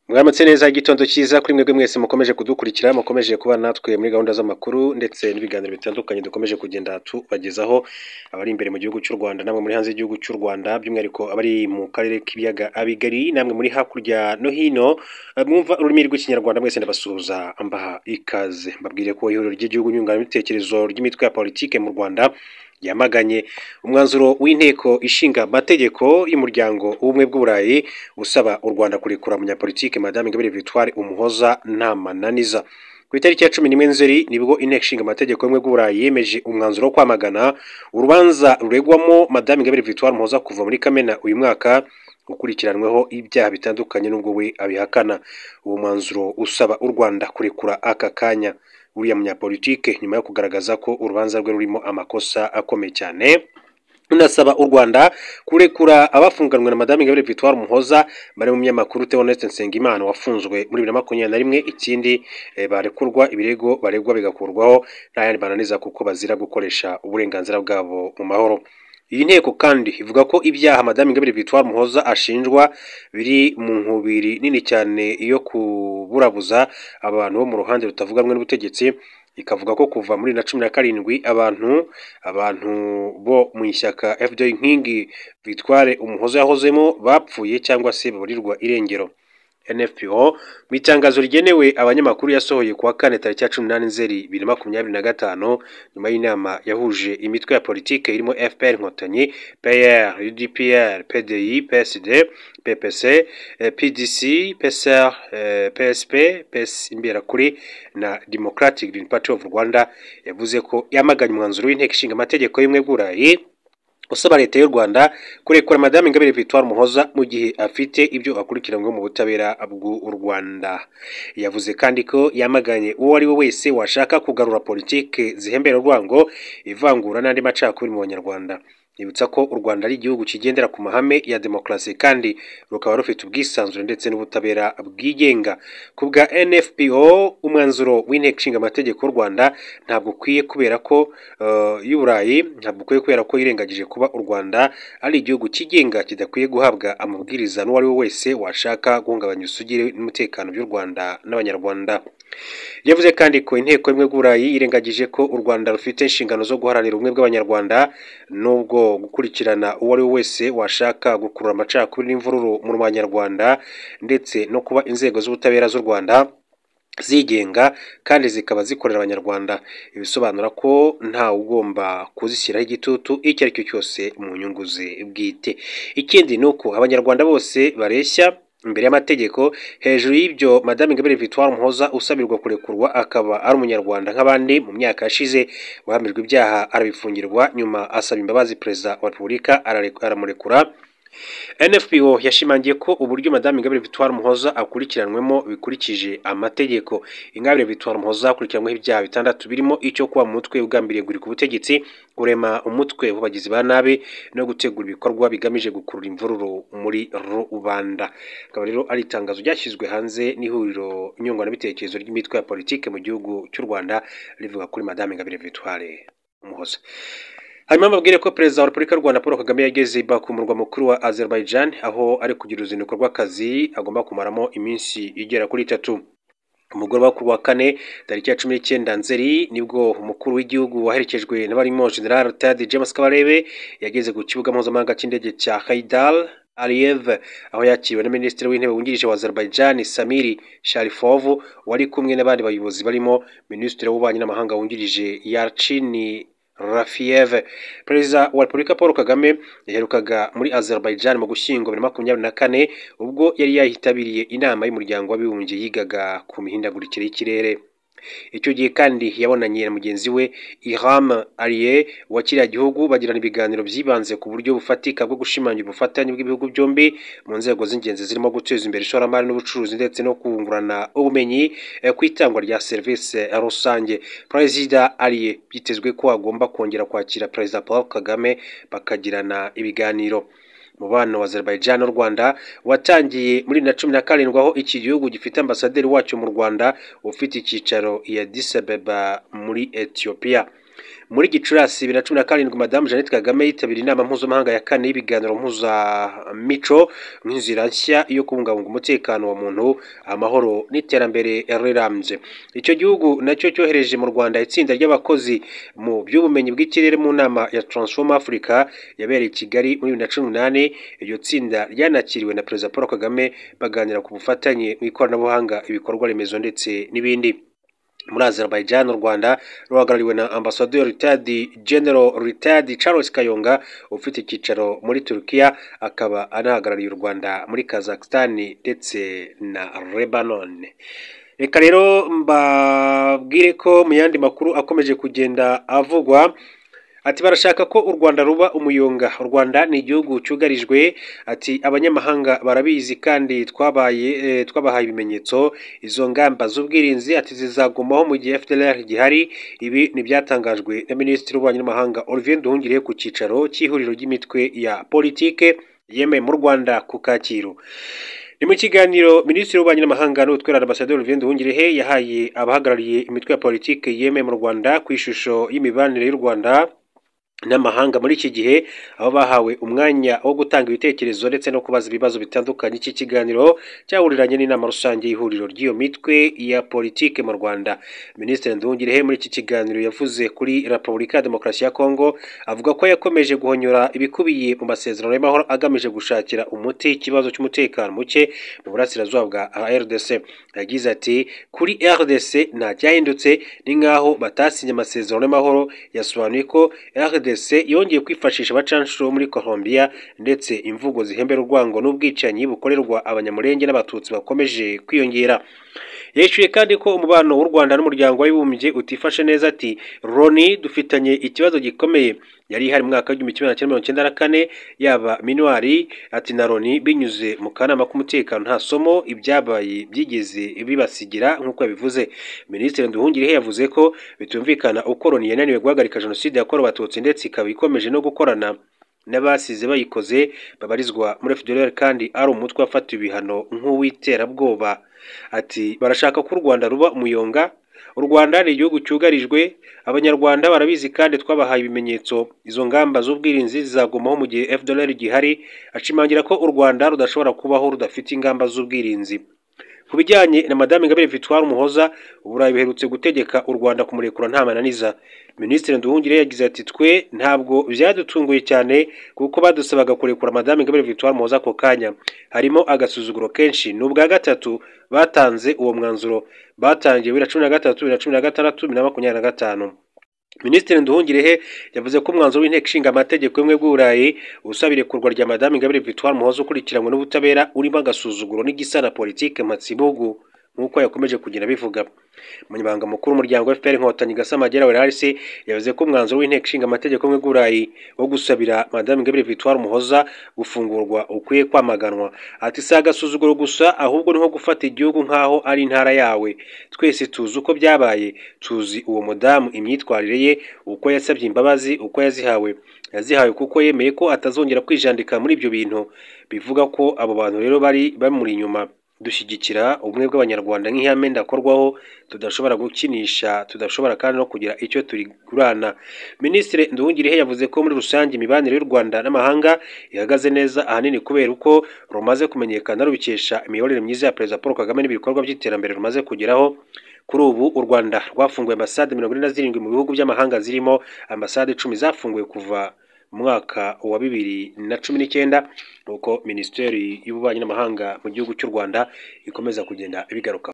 Mwaramutse neza, igitondo cyiza kuri mwebwe mwese mukomeje kudukurikira, mukomeje kuba natwe muri gahunda z'amakuru ndetse n'ibiganiro bitandukanye dukomeje kugenda tubagezaho, abari imbere mu gihugu cy'u Rwanda namwe muri hanze y'igihugu cy'u Rwanda, by'umwihariko abari mu karere k'ibiyaga bigari, namwe muri hakurya no hino mwumva ururimi rw'Ikinyarwanda, mwese ndabasuhuza mbaha ikaze. Mbabwire ko ihuriro ry'igihugu nyunguranabitekerezo ry'imitwe ya politike mu Rwanda yamaganye umwanzuro w'inteko ishinga amategeko y'umuryango w'ubumwe bw'Uburayi usaba u Rwanda kurekura umunyapolitike Madame Ingabire Victoire Umuhoza nta mananiza. Ku itariki ya 11 Nzeri nibwo inteko ishinga amategeko y'ubumwe bw'Uburayi yemeje umwanzuro wo kwamagana urubanza ruregwamo Madame Ingabire Victoire Umuhoza kuva muri Kamena uyu mwaka, ukurikiranweho ibyaha bitandukanye n'ubwo we abihakana. Uwo mwanzuro usaba u Rwanda kurekura aka kanya uriya munyapolitike nyuma yo kugaragaza ko urubanza rwe rurimo amakosa akomeye cyane. Unasaba u Rwanda kurekura abafunganwe na Madame Ingabire Victoire Umuhoza bari mu munyamakuru Theoneste Nsengimana wafunzwe muri 2021, ikindi barekurwa ibirego baregwa bigakurwaho nta yandi mananiza kuko bazira gukoresha uburenganzira bwabo mu mahoro. Iyi nteko kandi ivuga ko ibyaha Madame Ingabire Victoire Umuhoza ashinjwa biri mu nkubiri nini cyane yo kuburabuza abantu bo mu ruhande rutavuga rumwe n'ubutegetsi, ikavuga ko kuva muri 2017 abantu bo mu ishyaka FDI Inkingi Victoire Umuhoza yahozemo bapfuye cyangwa se baburirwa irengero. NFPO mu itangazo rigenewe abanyamakuru yasohoye kuwa kane tariki ya 18 Nzeri 2025 nyuma y'inama yahuje imitwe ya politike irimo FPR Inkotanyi, PR, UDPR, PDI, PSD, PPC, PDC, PCR, PSP, PS Imberakuri na Democratic Green Party of Rwanda, yavuze ko yamaganye umwanzuro w'inteko ishinga amategeko y'ubumwe bw'Uburayi usaba leta y'u Rwanda kurekura Madame Ingabire Victoire Umuhoza mu gihe afite ibyo akurikiranyweho mu butabera bw'u Rwanda. Yavuze kandi ko yamaganye uwo ari we wese washaka kugarura politike zihembera urwango, ivangura n'andi macakubiri mu Banyarwanda. Yibutsa ko u Rwanda ari igihugu kigendera ku mahame ya demokarasi kandi rukaba rufite ubwisanzure ndetse n'ubutabera bwigenga. Ku bwa NFPO, umwanzuro w'inteko ishinga amategeko y'u Rwanda ntabwo ukwiye kubera ko y'Uburayi ntabwo ukwiye kubera ko yirengagije kuba u Rwanda ari igihugu kigenga kidakwiye guhabwa amabwiriza n'uwo ari we wese washaka guhungabanya ubusugire n'umutekano by'u Rwanda n'Abanyarwanda. Yavuze kandi ko inteko y'ubumwe bw'Uburayi yirengagije ko u Rwanda rufite inshingano zo guharanira ubumwe bw'Abanyarwanda n'ubwo gukurikirana uwo ari we wese washaka gukurura amacakubiri n'imvururu mu Banyarwanda, ndetse no kuba inzego z'ubutabera z'u Rwanda zigenga kandi zikaba zikorera Abanyarwanda, ibisobanura ko ntawe ugomba kuzishyiraho igitutu icyo ari cyo cyose mu nyungu ze bwite. Ikindi ni uko Abanyarwanda bose bareshya imbere y'amategeko. Hejuru y'ibyo, Madame Ingabire Victoire Umuhoza usabirwa kurekurwa akaba ari umunyarwanda nk'abandi, mu myaka yashize wahamijwe ibyaha arabifungirwa, nyuma asaba imbabazi Perezida wa Repubulika aramurekura. NFPO yashimangiye ko uburyo Madame Ingabire Victoire Umuhoza akurikiranwemo bikurikije amategeko. Ingabire Victoire Umuhoza akurikiranyweho ibyaha bitandatu birimo icyo kuba mu mutwe ugambiriye guhirika ubutegetsi, kurema umutwe w'abagizi ba nabi no gutegura ibikorwa bigamije gukurura imvururu muri rubanda. Akaba rero ari itangazo ryashyizwe hanze n'ihuriro nyunguranabitekerezo ry'imitwe ya politike mu gihugu cy'u Rwanda rivuga kuri Madame Ingabire Victoire Umuhoza. Hanyuma mbabwire ko Perezida wa Repubulika y'u Rwanda Paul Kagame yageze i Baku, umurwa mukuru wa Azerbaijan, aho ari kugira uruzinduko rw'akazi agomba kumaramo iminsi igera kuri 3. Umugoroba ku wa kane tariki ya 19 Nzeri nibwo umukuru w'igihugu waherekejwe n'abarimo General Tad James Kabarebe yageze ku kibuga mpuzamahanga cy'indege cya Haidar Aliyev, aho yakiriwe na Minisitiri w'Intebe wungirije wa Azerbaijan Samir Sharifov, wari kumwe n'abandi bayobozi barimo Minisitiri w'Ububanyi n'Amahanga wungirije Yarchin Rafiyev. Perezida wa Repubulika Paul Kagame yaherukaga muri Azerbaijan mu Gushyingo 2024 ubwo yari yahitabiriye inama y'umuryango w'abibumbye yigaga ku mihindagurikire y'ikirere. Icyo gihe kandi yabonanye na mugenzi we Ilham Aliyev wa kiriya gihugu, bagirana ibiganiro byibanze ku buryo bufatika bwo gushimangira ubufatanye bw'ibihugu byombi mu nzego z'ingenzi zirimo guteza imbere ishoramari n'ubucuruzi ndetse no kungurana ubumenyi ku itangwa rya serivisi rusange. Perezida Aliyev byitezwe ko agomba kongera kwakira Perezida Paul Kagame bakagirana ibiganiro. Umubano wa Azerbaijan n'u Rwanda watangiye muri 2017, aho iki gihugu gifite ambasaderi wacyo mu Rwanda ufite icyicaro i Addis Ababa muri Ethiopia. Muri Gicurasi 2017 Madamu Jeannette Kagame yitabiriye inama mpuzamahanga ya kane y'ibiganiro mpuzamico nk'inzira nshya yo kubungabunga umutekano wa muntu, amahoro n'iterambere rirambye. Icyo gihugu nacyo cyohereje mu Rwanda itsinda ry'abakozi mu by'ubumenyi bw'ikirere mu nama ya Transform Africa yabereye i Kigali muri 2018. Iryo tsinda ryanakiriwe na Perezida Paul Kagame baganira ku bufatanye mu ikoranabuhanga, ibikorwa remezo ndetse n'ibindi. Muri Azerbaijan, u Rwanda ruhagarariwe na Ambassadeur Retired General Retired Charles Kayonga ufite icyicaro muri Turkiya, akaba anahagarariye u Rwanda muri Kazakhstan ndetse na Lebanon. Reka rero mbabwire ko mu yandi makuru akomeje kugenda avugwa, ati barashaka ko u Rwanda ruba umuyonga. U Rwanda ni igihugu cyugarijwe, ati abanyamahanga barabizi kandi twabahaye ibimenyetso. Izo ngamba z'ubwirinzi ati zizagumaho mu gihe FDLR gihari. Ibi ni byatangajwe na Minisitiri w'Ububanyi n'Amahanga Olivier Nduhungirehe ku cyicaro cy'ihuriro ry'imitwe ya politike yemewe mu Rwanda ku Kacyiru. Ni mu kiganiro Minisitiri w'Ububanyi n'Amahanga n'Ubutwererane Ambasaderi Olivier Nduhungirehe yahaye abahagarariye imitwe ya politike yemewe mu Rwanda ku ishusho y'imibanire y'u Rwanda n'amahanga muri iki gihe, aho bahawe umwanya wo gutanga ibitekerezo ndetse no kubaza ibibazo bitandukanye. Iki kiganiro cyahuriranye n'inama rusange y'ihuriro ry'iyo mitwe ya politike mu Rwanda. Minisitiri Nduhungirehe muri iki kiganiro yavuze kuri Repubulika ya Demokarasi ya Kongo, avuga ko yakomeje guhonyora ibikubiye mu masezerano y'amahoro agamije gushakira umuti ikibazo cy'umutekano muke mu burasirazuba bwa RDC. Yagize ati kuri RDC nta cyahindutse, ni nk'aho batasinye amasezerano y'amahoro. Yasobanuye ko RDC yongeye kwifashisha abacanshuro muri Colombia ndetse imvugo zihembera urwango n'ubwicanyi bukorerwa Abanyamulenge n'Abatutsi bakomeje kwiyongera. Yishyuye kandi ko umubano w'u Rwanda n'umuryango w'abibumbye utifashe neza, ati Loni dufitanye ikibazo gikomeye yari ihari mu mwaka w'1994, yaba Minuari ati na Loni binyuze mu kanama k'umutekano nta somo ibyabaye byigeze bibasigira nk'uko yabivuze. Minisitiri Nduhungirehe yavuze ko bitumvikana uko Loni yananiwe guhagarika jenoside yakorewe Abatutsi ndetse ikaba ikomeje no gukorana n'abasize bayikoze babarizwa muri FDLR kandi ari umutwe wafatiwe ibihano nk'uw'iterabwoba. Ati barashaka ko u Rwanda ruba umuyonga. U Rwanda ni igihugu cyugarijwe, Abanyarwanda barabizi kandi twabahaye ibimenyetso. Izo ngamba z'ubwirinzi zizagumaho mu gihe FDLR gihari. Ashimangira ko u Rwanda rudashobora kubaho rudafite ingamba z'ubwirinzi. Ku bijyanye na Madame Ingabire Victoire Umuhoza, Uburayi buherutse gutegeka u Rwanda kumurekura nta mananiza. Minisitiri Nduhungirehe yagize ati twe ntabwo byadutunguye cyane kuko badusabaga kurekura Madame Ingabire Victoire Umuhoza ako kanya. Harimo agasuzuguro kenshi. Ni ubwa gatatu batanze uwo mwanzuro, batangiye 2013, 2016, 2025. Minisitiri Nduhungirehe yavuze ko umwanzuro w'inteko ishinga amategeko y'ubumwe bw'Uburayi usaba irekurwa rya Madame Ingabire Victoire Umuhoza ukurikiranywe n'ubutabera urimo agasuzuguro n'igisa na politike mpatsibihugu nk'uko yakomeje kugenda abivuga. Umunyamabanga mukuru w'umuryango FPR Inkotanyi Gasamagera Werarisi yavuze ko umwanzuro w'inteko ishinga amategeko y'ubumwe bw'Uburayi wo gusabira Madame Ingabire Victoire Umuhoza gufungurwa ukwiye kwamaganwa. Ati si agasuzuguro gusa ahubwo ni nko gufata igihugu nk'aho ari intara yawe. Twese tuzi uko byabaye, tuzi uwo mudamu, imyitwarire ye, uko yasabye imbabazi, uko yazihawe. Yazihawe kuko yemeye ko atazongera kwijandika muri ibyo bintu. Bivuga ko abo bantu rero bari bamuri inyuma. Dushyigikira ubumwe bw'Abanyarwanda nk'ihame ndakorwaho tudashobora gukinisha, tudashobora kandi no kugira icyo turigurana. Minisitiri Nduhungirehe yavuze ko muri rusange imibanire y'u Rwanda n'amahanga ihagaze neza, ahanini kubera uko rumaze kumenyekana rubikesha imiyoborere myiza ya Perezida Paul Kagame n'ibikorwa by'iterambere rumaze kugeraho. Kuri ubu u Rwanda rwafunguye ambasade 47 mu bihugu by'amahanga, zirimo ambasade 10 zafunguwe kuva mu mwaka wa 2019, uko Minisiteri y'Ububanyi n'Amahanga mu gihugu cy'u Rwanda ikomeza kugenda ibigaruka.